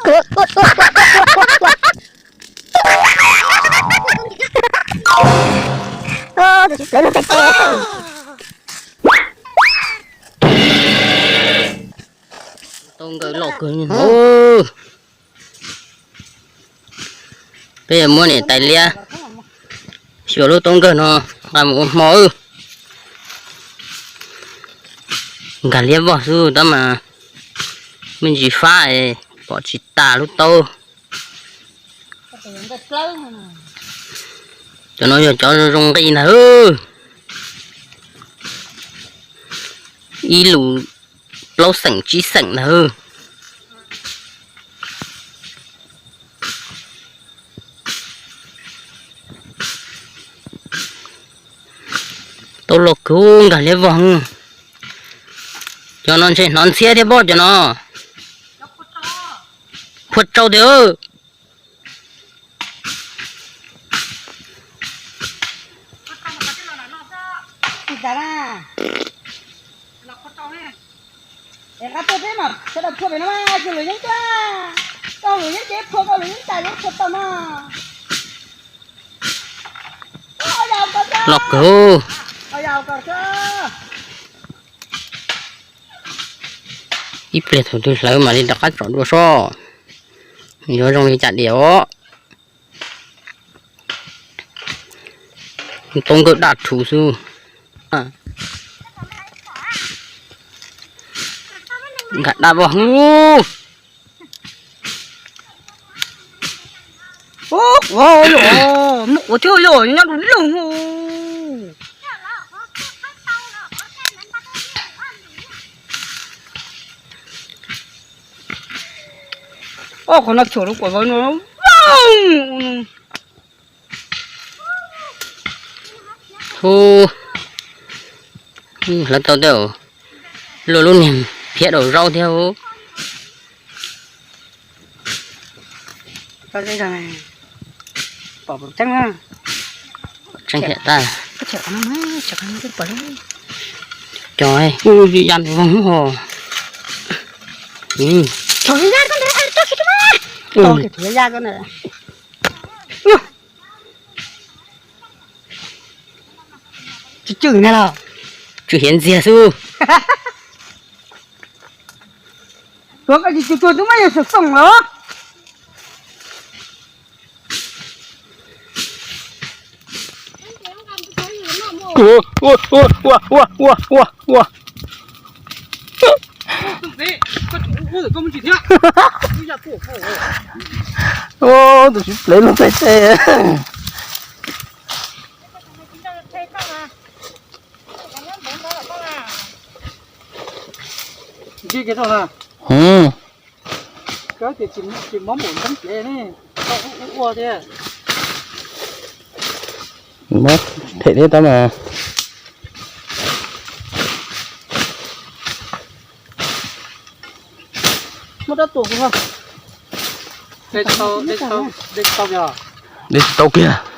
Tau nkawm loj kawg. Peb yuav muab niam tais liab xyuas lub taub nkawg no nqa mus ua hmo. Nkag liab vog xwb tab mas me ntsis fab es pom tsis tas lub taub. Cov no yog cov zoo nqi ntag. Ib lus plaub xeem tsib xeem ntag. Taub loj kawg, nkag liab vog. Cov no ntshe hnov ntxhiab thiab pob cov no. Phua tsau tiag. Qab tuaj peb mas sawv daws phua pem no mas, kws lwm yeeb tuaj, koj lwm yeeb ces phua, koj lwm yeeb tas yeeb phua tau no. Loj kawg. Ib pliag thaum twg hlawv mam li rov qab tsom dua sob. Yuav zoo li cas diam os. Tau nkawm daj rhuv xwb. Nkag daj vog. Ua thiab yog nyob rau lwj. Ob qhov no tshua rau kuam vauv no. Hu, hlawv tau tej, luaj lub niag phiab daus zaub thiab. Tseeb thiab tag. Cov ya ho. Tsis tswm na los? Tswm hiav ntxiag xwb. Tuav ko tsis tswm tuag twb muab yawg xwm xoom los. Ua ua ua ua ua ua. Tus sib plev lub txaij teb. Mob phem thiab tab mas. De tsis tau kiag.